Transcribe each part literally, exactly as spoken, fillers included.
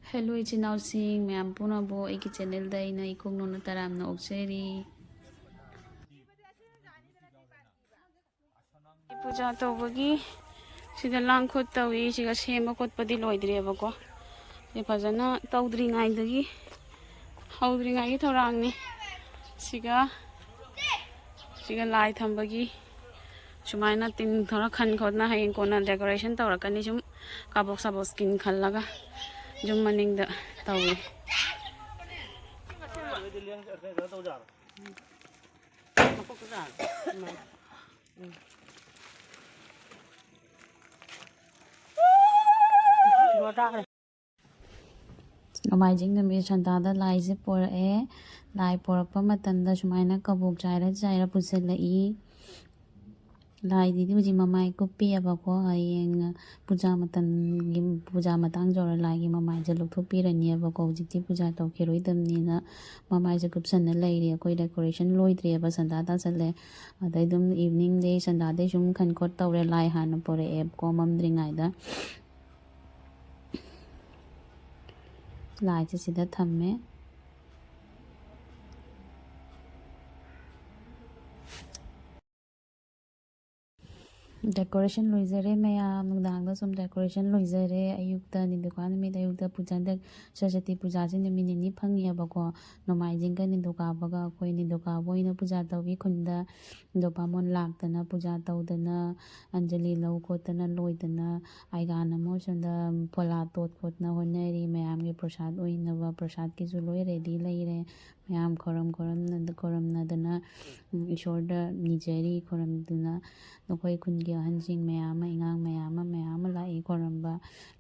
Hello ꯏꯆꯤꯟ ꯏꯅꯥꯎꯁꯤꯡ ꯃꯌꯥꯝ ꯄꯨꯝꯅꯃꯛ ꯑꯩꯒꯤ ꯆꯦꯅꯦꯜꯗ ꯑꯩꯅ ꯏꯀꯣꯛ ꯅꯧꯅ ꯇꯔꯥꯝꯅ ꯑꯣꯛꯆꯔꯤ꯫ ꯄꯨꯖꯥ ꯇꯧꯕꯒꯤ ꯁꯤꯗ ꯂꯥꯡ ꯈꯣꯠ ꯇꯧꯏ꯫ ꯁꯤꯒ ꯁꯦꯝꯕ ꯈꯣꯠꯄꯗꯤ ꯂꯣꯏꯗ꯭ꯔꯤꯑꯕꯀꯣ꯫ ꯁꯤ ꯐꯖꯅ ꯇꯧꯗ꯭ꯔꯤꯉꯩꯗꯒꯤ, ꯍꯧꯗ꯭ꯔꯤꯉꯩꯒꯤ ꯊꯧꯔꯥꯡꯅꯤ꯫ ꯁꯤꯒ, ꯁꯤꯒ ꯂꯥꯏ ꯊꯝꯕꯒꯤ ꯁꯨꯃꯥꯏꯅ ꯇꯤꯟ ꯈꯔ ꯈꯟ ꯈꯣꯠꯅ ꯍꯌꯦꯡ ꯀꯣꯟꯅ decoration ꯇꯧꯔꯛꯀꯅꯤ꯫ ꯁꯨꯝ ꯀꯥꯕꯣꯛ ꯁꯥꯕꯣꯛ ꯁ꯭ꯀꯤꯟ ꯈꯜꯂꯒ ꯌꯨꯝ ꯃꯅꯤꯡꯗ ꯇꯧꯏ꯫ ꯅꯣꯡꯃꯥꯏꯖꯤꯡ ꯅꯨꯃꯤꯠ ꯁꯟꯗꯥꯗ ꯂꯥꯏꯁꯦ ꯄꯣꯔꯛꯑꯦ꯫ ꯂꯥꯏ ꯄꯣꯔꯛꯄ ꯃꯇꯝꯗ ꯁꯨꯃꯥꯏꯅ ꯀꯕꯣꯛ ꯆꯥꯏꯔ ꯆꯥꯏꯔ ꯄꯨꯁꯤꯜꯂꯛꯏ꯫ ꯂꯥꯏꯗꯨꯗꯤ ꯍꯧꯖꯤꯛ ꯃꯃꯥꯏ ꯀꯨꯞꯄꯤꯑꯕꯀꯣ꯫ ꯍꯌꯦꯡ ꯄꯨꯖꯥ ꯃꯇꯝꯒꯤ, ꯄꯨꯖꯥ ꯃꯇꯥꯡ ꯌꯧꯔ ꯂꯥꯏꯒꯤ ꯃꯃꯥꯏꯁꯦ ꯂꯧꯊꯣꯛꯄꯤꯔꯅꯤꯕꯀꯣ꯫ ꯍꯧꯖꯤꯛꯇꯤ ꯄꯨꯖꯥ ꯇꯧꯈꯤꯔꯣꯏꯗꯕꯅꯤꯅ ꯃꯃꯥꯏꯁꯦ ꯀꯨꯞꯁꯟꯅ ꯂꯩꯔꯤ꯫ ꯑꯩꯈꯣꯏ decoration ꯂꯣꯏꯗ꯭ꯔꯤꯑꯕ, ꯁꯟꯗꯥ ꯇꯥꯁꯜꯂꯦ꯫ ꯑꯗꯩ ꯑꯗꯨꯝ evening day, ꯁꯟꯗꯥꯗꯩ ꯁꯨꯝ ꯈꯟ ꯈꯣꯠ ꯇꯧꯔꯦ꯫ ꯂꯥꯏ ꯍꯥꯟꯅ ꯄꯣꯔꯛꯑꯦꯕꯀꯣ ꯃꯝꯗ꯭ꯔꯤꯉꯩꯗ꯫ ꯂꯥꯏꯁꯦ ꯁꯤꯗ ꯊꯝꯃꯦ꯫ Decoration ꯂꯣꯏꯖꯔꯦ ꯃꯌꯥꯝ꯫ ꯅꯨꯡꯗꯥꯡꯗ ꯁꯨꯝ decoration ꯂꯣꯏꯖꯔꯦ꯫ ꯑꯌꯨꯛꯇ, ꯅꯤꯡꯊꯧꯀꯥ ꯅꯨꯃꯤꯠ ꯑꯌꯨꯛꯇ ꯄꯨꯖꯥ, ꯍꯟꯗꯛ ꯁꯔꯁꯇꯤ ꯄꯨꯖꯥꯁꯦ ꯅꯨꯃꯤꯠ ꯅꯤꯅꯤ ꯐꯪꯉꯦꯕꯀꯣ꯫ ꯅꯣꯡꯃꯥꯏꯖꯤꯡꯒ ꯅꯤꯡꯊꯧꯀꯥꯕꯒ ꯑꯩꯈꯣꯏ ꯅꯤꯡꯊꯧꯀꯥꯕ ꯑꯣꯏꯅ ꯄꯨꯖꯥ ꯇꯧꯏ꯫ ꯈꯨꯟꯗ ꯅꯤꯡꯊꯧ ꯕꯥꯃꯣꯟ ꯂꯥꯛꯇꯅ ꯄꯨꯖꯥ ꯇꯧꯗꯅ, ꯑꯟꯖꯂꯤ ꯂꯧ ꯈꯣꯠꯇꯅ ꯂꯣꯏꯗꯅ, ꯑꯥꯏꯒꯥꯟ ꯑꯃ ꯁꯣꯝꯗ ꯐꯣꯂꯥ ꯇꯣꯠ ꯈꯣꯠꯇꯅ ꯍꯣꯠꯅꯔꯤ꯫ ꯃꯌꯥꯝꯒꯤ ꯄ꯭ꯔꯁꯥꯗ ꯑꯣꯏꯅꯕ, ꯄ꯭ꯔꯁꯥꯗꯀꯤꯁꯨ ꯂꯣꯏ ready ꯂꯩꯔꯦ꯫ ꯃꯌꯥꯝ ꯈꯣꯏꯔꯝ ꯈꯣꯏꯔꯝꯅ-, ꯈꯣꯏꯔꯝꯅꯗꯅ, ꯎꯝ, ꯏꯁꯣꯔꯗ ꯅꯤꯖꯔꯤ, ꯈꯣꯏꯔꯝꯗꯨꯅ꯫ ꯅꯈꯣꯏ ꯈꯨꯟꯒꯤ ꯑꯍꯟꯁꯤꯡ ꯃꯌꯥꯝ ꯑꯃ, ꯑꯉꯥꯡ ꯃꯌꯥꯝ ꯑꯃ, ꯃꯌꯥꯝ ꯑꯃ ꯂꯥꯛꯏ ꯈꯣꯏꯔꯝꯕ꯫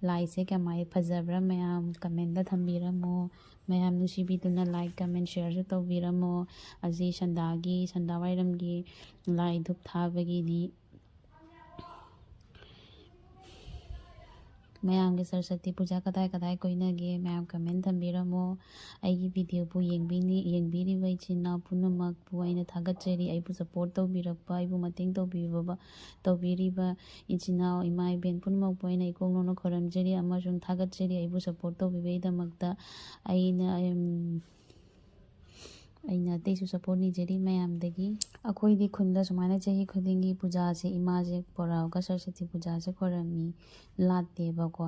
ꯂꯥꯏꯁꯦ ꯀꯃꯥꯏꯅ ꯐꯖꯕ꯭ꯔꯥ ꯃꯌꯥꯝ comment ꯊꯝꯕꯤꯔꯝꯃꯣ꯫ ꯃꯌꯥꯝ ꯅꯨꯡꯁꯤꯕꯤꯗꯨꯅ like, comment, shareꯁꯨ ꯇꯧꯕꯤꯔꯝꯃꯣ꯫ ꯑꯁꯤ ꯁꯟꯗꯥꯒꯤ, ꯁꯟꯗꯥ ꯋꯥꯏꯔꯝꯒꯤ ꯂꯥꯏ ꯙꯨꯞ ꯊꯥꯕꯒꯤꯅꯤ꯫ ꯃꯌꯥꯝꯒꯤ ꯁꯔꯁꯇꯤ ꯄꯨꯖꯥ ꯀꯗꯥꯏ ꯀꯗꯥꯏ ꯀꯣꯏꯅꯒꯦ? ꯃꯌꯥꯝ ꯀꯃꯦꯟ ꯊꯝꯕꯤꯔꯝꯃꯣ꯫ ꯑꯩꯒꯤ ꯚꯤꯗꯤꯑꯣꯕꯨ ꯌꯦꯡꯕꯤꯅꯤ-, ꯌꯦꯡꯕꯤꯔꯤꯕ ꯏꯆꯤꯟ ꯏꯅꯥꯎ ꯄꯨꯝꯅꯃꯛꯄꯨ ꯑꯩꯅ ꯊꯥꯒꯠꯆꯔꯤ꯫ ꯑꯩꯕꯨ ꯁꯞꯄꯣꯔꯠ ꯇꯧꯕꯤꯔꯛꯄ, ꯑꯩꯕꯨ ꯃꯇꯦꯡ ꯇꯧꯕꯤꯕ-, ꯇꯧꯕꯤꯔꯤꯕ ꯏꯆꯤꯟ ꯏꯅꯥꯎ ꯏꯃꯥ ꯏꯕꯦꯟ ꯄꯨꯝꯅꯃꯛꯄꯨ ꯑꯩꯅ ꯏꯀꯣꯛ ꯅꯧꯅ ꯈꯨꯔꯨꯝꯖꯔꯤ ꯑꯃꯁꯨꯡ ꯊꯥꯒꯠꯆꯔꯤ꯫ ꯑꯩꯕꯨ ꯁꯞꯄꯣꯔꯠ ꯇꯧꯕꯤꯕꯒꯤꯗꯃꯛꯇ ꯑꯩꯅ, ꯎꯝ, ꯑꯩꯅ ꯑꯇꯩꯁꯨ ꯁꯞꯄꯣꯔꯠ ꯅꯤꯖꯔꯤ ꯃꯌꯥꯝꯗꯒꯤ꯫ ꯑꯩꯈꯣꯏꯗꯤ ꯈꯨꯟꯗ ꯁꯨꯃꯥꯏꯅ ꯆꯍꯤ ꯈꯨꯗꯤꯡꯒꯤ ꯄꯨꯖꯥꯁꯦ, ꯏꯃꯥꯁꯦ ꯄꯣꯔꯛꯑꯒ ꯁꯔꯁꯇꯤ ꯄꯨꯖꯥꯁꯦ ꯈꯣꯏꯔꯝꯃꯤ, ꯂꯥꯠꯇꯦꯕꯀꯣ꯫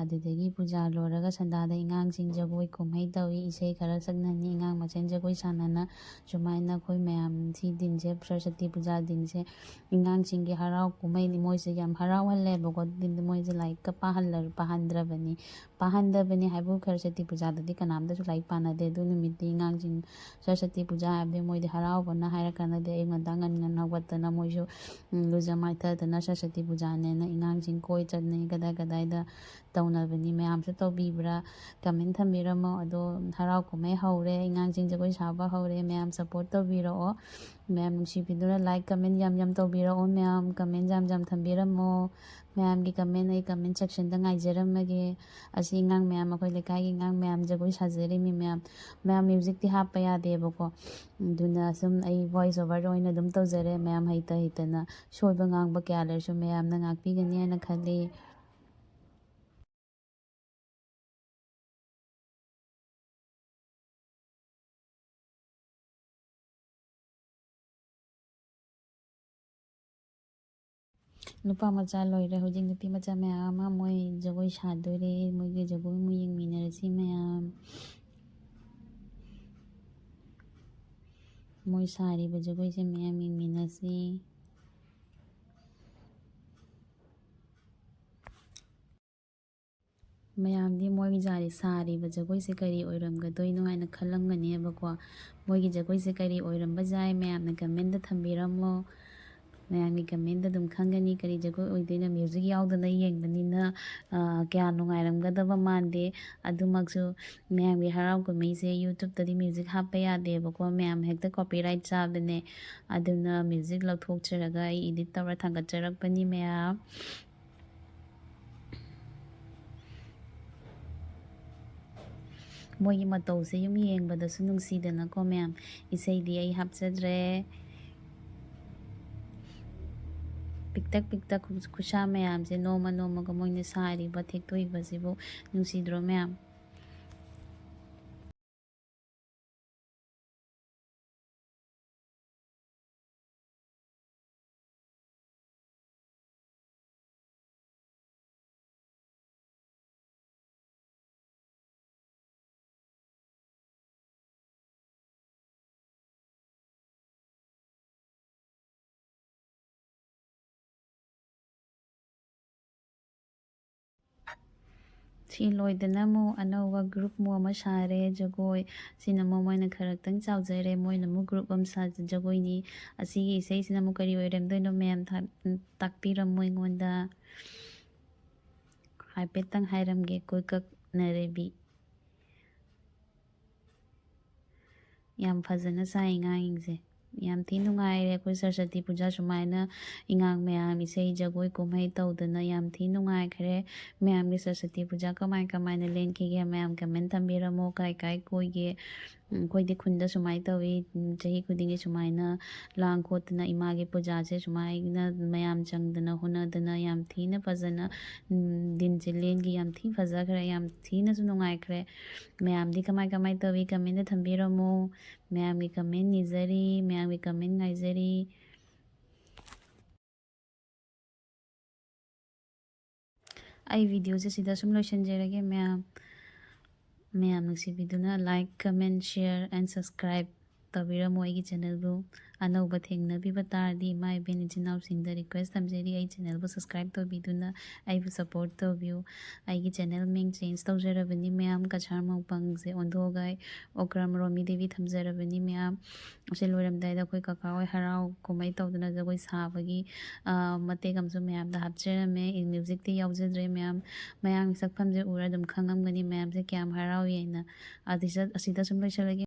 ꯑꯗꯨꯗꯒꯤ ꯄꯨꯖꯥ ꯂꯣꯏꯔꯒ ꯁꯟꯗꯥꯗ ꯑꯉꯥꯡꯁꯤꯡ ꯖꯒꯣꯏ ꯀꯨꯝꯍꯩ ꯇꯧꯏ, ꯏꯁꯩ ꯈꯔ ꯁꯛꯅꯅꯤ, ꯑꯉꯥꯡ ꯃꯁꯦꯟ ꯖꯒꯣꯏ ꯁꯥꯟꯅꯅ꯫ ꯁꯨꯃꯥꯏꯅ ꯑꯩꯈꯣꯏ ꯃꯌꯥꯝ ꯁꯤ ꯗꯤꯟꯁꯦ, ꯁꯔꯁꯇꯤ ꯄꯨꯖꯥ ꯗꯤꯟꯁꯦ, ꯑꯉꯥꯡꯁꯤꯡꯒꯤ ꯍꯔꯥꯎ ꯀꯨꯝꯍꯩꯅꯤ꯫ ꯃꯣꯏꯁꯦ ꯌꯥꯝ ꯍꯔꯥꯎꯍꯜꯂꯦꯕꯀꯣ꯫ ꯑꯗꯨꯗꯤ ꯃꯣꯏꯁꯦ ꯂꯥꯏꯔꯤꯛꯀ ꯄꯥꯍꯜꯂ-, ꯄꯥꯍꯟꯗ꯭ꯔꯕꯅꯤ꯫ ꯄꯥꯍꯟꯗꯕꯅꯤ ꯍꯥꯏꯕꯨ ꯁꯔꯁꯇꯤ ꯄꯨꯖꯥꯗꯗꯤ ꯀꯅꯥꯝꯇꯁꯨ ꯂꯥꯏꯔꯤꯛ ꯄꯥꯅꯗꯦ꯫ ꯑꯗꯨ ꯅꯨꯃꯤꯠꯇꯤ ꯑꯉꯥꯡꯁꯤꯡ ꯁꯔꯁꯇꯤ ꯄꯨꯖꯥ ꯍꯥꯏꯕꯗꯤ ꯃꯣꯏꯗꯤ ꯍꯔꯥꯎꯕꯅ ꯍꯥꯏꯔ ꯀꯥꯟꯅꯗꯦ꯫ ꯑꯌꯨꯛ ꯉꯟꯇꯥ ꯉꯟ ꯉꯟ ꯍꯧꯒꯠꯇꯅ ꯃꯣꯏꯁꯨ, ꯎꯝ, ꯂꯨꯖ ꯃꯥꯏꯊꯗꯅ ꯁꯔꯁꯇꯤ ꯄꯨꯖꯥꯅꯦꯅ ꯑꯉꯥꯡꯁꯤꯡ ꯀꯣꯏ ꯆꯠꯅꯩ, ꯀꯗꯥꯏ ꯀꯗꯥꯏꯗ ꯇꯧꯅꯕꯅꯤ꯫ ꯃꯌꯥꯝꯁꯨ ꯇꯧꯕꯤꯕ꯭ꯔꯥ? ꯀꯃꯦꯟ ꯊꯝꯕꯤꯔꯝꯃꯣ꯫ ꯑꯗꯣ ꯍꯔꯥꯎ ꯀꯨꯝꯍꯩ ꯍꯧꯔꯦ, ꯑꯉꯥꯡꯁꯤꯡ ꯖꯒꯣꯏ ꯁꯥꯕ ꯍꯧꯔꯦ꯫ ꯃꯌꯥꯝ ꯁꯞꯄꯣꯔꯠ ꯇꯧꯕꯤꯔꯛꯑꯣ꯫ ꯃꯌꯥꯝ ꯅꯨꯡꯁꯤꯕꯤꯗꯨꯅ ꯂꯥꯏꯛ, ꯀꯃꯦꯟ ꯌꯥꯝ ꯌꯥꯝ ꯇꯧꯕꯤꯔꯛꯑꯣ꯫ ꯃꯌꯥꯝ ꯀꯃꯦꯟ ꯌꯥꯝ ꯌꯥꯝ ꯊꯝꯕꯤꯔꯝꯃꯣ꯫ ꯃꯌꯥꯝꯒꯤ ꯀꯃꯦꯟ ꯑꯩ ꯀꯃꯦꯟ ꯁꯦꯛꯁꯟꯗ ꯉꯥꯏꯖꯔꯝꯃꯒꯦ꯫ ꯑꯁꯤ ꯑꯉꯥꯡ ꯃꯌꯥꯝ, ꯑꯩꯈꯣꯏ ꯂꯩꯀꯥꯏꯒꯤ ꯑꯉꯥꯡ ꯃꯌꯥꯝ ꯖꯒꯣꯏ ꯁꯥꯖꯔꯤꯃꯤ ꯃꯌꯥꯝ꯫ ꯃꯌꯥꯝ ꯃ꯭ꯌꯨꯖꯤꯛꯇꯤ ꯍꯥꯞꯄ ꯌꯥꯗꯦꯕꯀꯣ꯫ ꯑꯗꯨꯅ ꯁꯨꯝ ꯑꯩ ꯚꯣꯏꯁ ꯑꯣꯚꯔ ꯑꯣꯏꯅ ꯑꯗꯨꯝ ꯇꯧꯖꯔꯦ꯫ ꯃꯌꯥꯝ ꯍꯩꯇ ꯍꯩꯇꯅ ꯁꯣꯏꯕ ꯉꯥꯡꯕ ꯀꯌꯥ ꯂꯩꯔꯁꯨ ꯃꯌꯥꯝꯅ ꯉꯥꯛꯄꯤꯒꯅꯤ ꯍꯥꯏꯅ ꯈꯜꯂꯤ꯫ ꯅꯨꯄꯥ ꯃꯆꯥ ꯂꯣꯏꯔꯦ, ꯍꯧꯖꯤꯛ ꯅꯨꯄꯤ ꯃꯆꯥ ꯃꯌꯥꯝ ꯑꯃ ꯃꯣꯏ ꯖꯒꯣꯏ ꯁꯥꯗꯣꯔꯦ꯫ ꯃꯣꯏꯒꯤ ꯖꯒꯣꯏ ꯑꯃꯨꯛ ꯌꯦꯡꯃꯤꯟꯅꯔꯁꯤ ꯃꯌꯥꯝ꯫ ꯃꯣꯏ ꯁꯥꯔꯤꯕ ꯖꯒꯣꯏꯁꯦ ꯃꯌꯥꯝ ꯌꯦꯡꯃꯤꯟꯅꯁꯤ꯫ ꯃꯌꯥꯝꯗꯤ ꯃꯣꯏꯒꯤ ꯖꯥꯔꯤ ꯁꯥꯔꯤꯕ ꯖꯒꯣꯏꯁꯦ ꯀꯔꯤ ꯑꯣꯏꯔꯝꯒꯗꯣꯏꯅꯣ ꯍꯥꯏꯅ ꯈꯜꯂꯝꯒꯅꯦꯕꯀꯣ꯫ ꯃꯣꯏꯒꯤ ꯖꯒꯣꯏꯁꯦ ꯀꯔꯤ ꯑꯣꯏꯔꯝꯕ ꯌꯥꯏ? ꯃꯌꯥꯝꯅ ꯀꯃꯦꯟꯗ ꯊꯝꯕꯤꯔꯝꯃꯣ꯫ ꯃꯌꯥꯝꯒꯤ ꯀꯃꯦꯟꯗ ꯑꯗꯨꯝ ꯈꯪꯒꯅꯤ ꯀꯔꯤ ꯖꯒꯣꯏ ꯑꯣꯏꯗꯣꯏꯅꯣ꯫ ꯃ꯭ꯌꯨꯖꯤꯛ ꯌꯥꯎꯗꯅ ꯌꯦꯡꯕꯅꯤꯅ, ꯑ, ꯀꯌꯥ ꯅꯨꯡꯉꯥꯏꯔꯝꯒꯗꯕ ꯃꯥꯟꯗꯦ꯫ ꯑꯗꯨꯃꯛꯁꯨ ꯃꯌꯥꯝꯒꯤ ꯍꯔꯥꯎ ꯀꯨꯝꯍꯩꯁꯦ YouTube-ꯇꯗꯤ ꯃ꯭ꯌꯨꯖꯤꯛ ꯍꯥꯞꯄ ꯌꯥꯗꯦꯕꯀꯣ꯫ ꯃꯌꯥꯝ ꯍꯦꯛꯇ ꯀꯣꯄꯤꯔꯥꯏꯠ ꯆꯥꯕꯅꯦ꯫ ꯑꯗꯨꯅ ꯃ꯭ꯌꯨꯖꯤꯛ ꯂꯧꯊꯣꯛꯆꯔꯒ ꯑꯩ ꯏꯗꯤꯠ ꯇꯧꯔ ꯊꯥꯡꯒꯠꯆꯔꯛꯄꯅꯤ ꯃꯌꯥꯝ꯫ ꯃꯣꯏꯒꯤ ꯃꯇꯧꯁꯦ ꯌꯨꯝ ꯌꯦꯡꯕꯗꯁꯨ ꯅꯨꯡꯁꯤꯗꯅꯀꯣ ꯃꯌꯥꯝ꯫ ꯏꯁꯩꯗꯤ ꯑꯩ ꯍꯥꯞꯆꯗ꯭ꯔꯦ꯫ ꯄꯤꯛꯇꯛ ꯄꯤꯛꯇꯛ ꯈꯨ-, ꯈꯨꯠꯁꯥ ꯃꯌꯥꯝꯁꯦ ꯅꯣꯡꯃ ꯅꯣꯡꯃꯒ ꯃꯣꯏꯅ ꯁꯥꯔꯤꯕ, ꯊꯦꯛꯇꯣꯛꯏꯕꯁꯤꯕꯨ ꯅꯨꯡꯁꯤꯗ꯭ꯔꯣ ꯃꯌꯥꯝ? ꯁꯤ ꯂꯣꯏꯗꯅ ꯑꯃꯨꯛ ꯑꯅꯧꯕ group ꯑꯃꯨꯛ ꯑꯃ ꯁꯥꯔꯦ, ꯖꯒꯣꯏ꯫ ꯁꯤꯅ ꯑꯃꯨꯛ ꯃꯣꯏꯅ ꯈꯔ ꯈꯛꯇꯪ ꯆꯥꯎꯖꯔꯦ, ꯃꯣꯏꯅ ꯑꯃꯨꯛ group ꯑꯃ ꯁꯥ-, ꯖꯒꯣꯏꯅꯤ꯫ ꯑꯁꯤꯒꯤ ꯏꯁꯩꯁꯤꯅ ꯑꯃꯨꯛ ꯀꯔꯤ ꯑꯣꯏꯔꯝꯗꯣꯏꯅꯣ ꯃꯌꯥꯝ ꯊꯥ-, ꯇꯥꯛꯄꯤꯔꯝꯃꯣ ꯑꯩꯉꯣꯟꯗ꯫ ꯍꯥꯏꯐꯦꯠꯇꯪ ꯍꯥꯏꯔꯝꯒꯦ, ꯀꯣꯏꯀꯛ ꯅꯥꯔꯦꯕꯤ꯫ ꯌꯥꯝ ꯐꯖꯅ ꯁꯥꯏ ꯑꯉꯥꯡꯁꯤꯡꯁꯦ꯫ ꯌꯥꯝ ꯊꯤ ꯅꯨꯡꯉꯥꯏꯔꯦ ꯑꯩꯈꯣꯏ ꯁꯔꯁ꯭ꯋꯇꯤ ꯄꯨꯖꯥ ꯁꯨꯃꯥꯏꯅ ꯑꯉꯥꯡ ꯃꯌꯥꯝ ꯏꯁꯩ ꯖꯒꯣꯏ ꯀꯨꯝꯍꯩ ꯇꯧꯗꯅ ꯌꯥꯝ ꯊꯤ ꯅꯨꯡꯉꯥꯏꯈ꯭ꯔꯦ꯫ ꯃꯌꯥꯝꯒꯤ ꯁꯔꯁ꯭ꯋꯇꯤ ꯄꯨꯖꯥ ꯀꯃꯥꯏ ꯀꯃꯥꯏꯅ ꯂꯦꯟꯈꯤꯒꯦ ꯃꯌꯥꯝ comment ꯊꯝꯕꯤꯔꯝꯃꯣ꯫ ꯀꯥꯏ ꯀꯥꯏ ꯀꯣꯏꯒꯦ? ꯎꯝ, ꯑꯩꯈꯣꯏꯗꯤ ꯈꯨꯟꯗ ꯁꯨꯃꯥꯏꯅ ꯇꯧꯏ꯫ ꯎꯝ, ꯆꯍꯤ ꯈꯨꯗꯤꯡꯒꯤ ꯁꯨꯃꯥꯏꯅ ꯂꯥꯡ ꯈꯣꯠꯇꯅ ꯏꯃꯥꯒꯤ ꯄꯨꯖꯥꯁꯦ ꯁꯨꯃꯥꯏꯅ ꯃꯌꯥꯝ ꯆꯪꯗꯅ ꯍꯣꯠꯅꯗꯅ ꯌꯥꯝ ꯊꯤꯅ ꯐꯖꯅ, ꯎꯝ, ꯗꯤꯟꯁꯦ ꯂꯦꯟꯈꯤ꯫ ꯌꯥꯝ ꯊꯤ ꯐꯖꯈ꯭ꯔꯦ, ꯌꯥꯝ ꯊꯤꯅꯁꯨ ꯅꯨꯡꯉꯥꯏꯈ꯭ꯔꯦ꯫ ꯃꯌꯥꯝꯗꯤ ꯀꯃꯥꯏ ꯀꯃꯥꯏ ꯇꯧꯏ? Comment ꯊꯝꯕꯤꯔꯝꯃꯣ꯫ ꯃꯌꯥꯝꯒꯤ comment ꯅꯤꯖꯔꯤ, ꯃꯌꯥꯝꯒꯤ comment ꯉꯥꯏꯖꯔꯤ꯫ ꯑꯩ videoꯁꯦ ꯁꯤꯗ ꯁꯨꯝ ꯂꯣꯏꯁꯤꯟꯖꯔꯒꯦ ꯃꯌꯥꯝ꯫ ꯃꯌꯥꯝ ꯅꯨꯡꯁꯤꯕꯤꯗꯨꯅ like, comment, share and subscribe ꯇꯧꯕꯤꯔꯝꯃꯣ ꯑꯩꯒꯤ channelꯕꯨ꯫ ꯑꯅꯧꯕ ꯊꯦꯡꯅꯕꯤꯕ ꯇꯥꯔꯗꯤ ꯏꯃꯥ ꯏꯕꯦꯟ ꯏꯆꯤꯟ ꯏꯅꯥꯎꯁꯤꯡꯗ request ꯊꯝꯖꯔꯤ, ꯑꯩ channelꯕꯨ subscribe ꯇꯧꯕꯤꯗꯨꯅ ꯑꯩꯕꯨ support ꯇꯧꯕꯤꯌꯨ꯫ ꯑꯩꯒꯤ channel ꯃꯤꯡ change ꯇꯧꯖꯔꯕꯅꯤ ꯃꯌꯥꯝ, ꯀꯁꯥꯔ ꯃꯧꯄꯪꯁꯦ ꯑꯣꯟꯊꯣꯛꯑꯒ ꯑꯩ ꯑꯣꯀ꯭ꯔꯝ ꯔꯣꯃꯤ ꯗꯦꯕꯤ ꯊꯝꯖꯔꯕꯅꯤ ꯃꯌꯥꯝ꯫ ꯑꯁꯤ ꯂꯣꯏꯔꯝꯗꯥꯏꯗ ꯑꯩꯈꯣꯏ ꯀꯀꯥ ꯍꯣꯏ ꯍꯔꯥꯎ ꯀꯨꯝꯍꯩ ꯇꯧꯗꯅ ꯖꯒꯣꯏ ꯁꯥꯕꯒꯤ, ꯑ, ꯃꯇꯦꯛ ꯑꯃꯁꯨ ꯃꯌꯥꯝꯗ ꯍꯥꯞꯆꯔꯝꯃꯦ꯫ Musicꯇꯤ ꯌꯥꯎꯖꯗ꯭ꯔꯦ ꯃꯌꯥꯝ꯫ ꯃꯌꯥꯝꯒꯤ ꯁꯛꯐꯝꯁꯦ ꯎꯔ ꯑꯗꯨꯝ ꯈꯪꯉꯝꯒꯅꯤ ꯃꯌꯥꯝꯁꯦ ꯀꯌꯥꯝ ꯍꯔꯥꯎꯏ ꯍꯥꯏꯅ꯫ ꯑꯗꯤꯁ-, ꯑꯁꯤꯗ ꯁꯨꯝ ꯂꯣꯏꯁꯤꯜꯂꯒꯦ꯫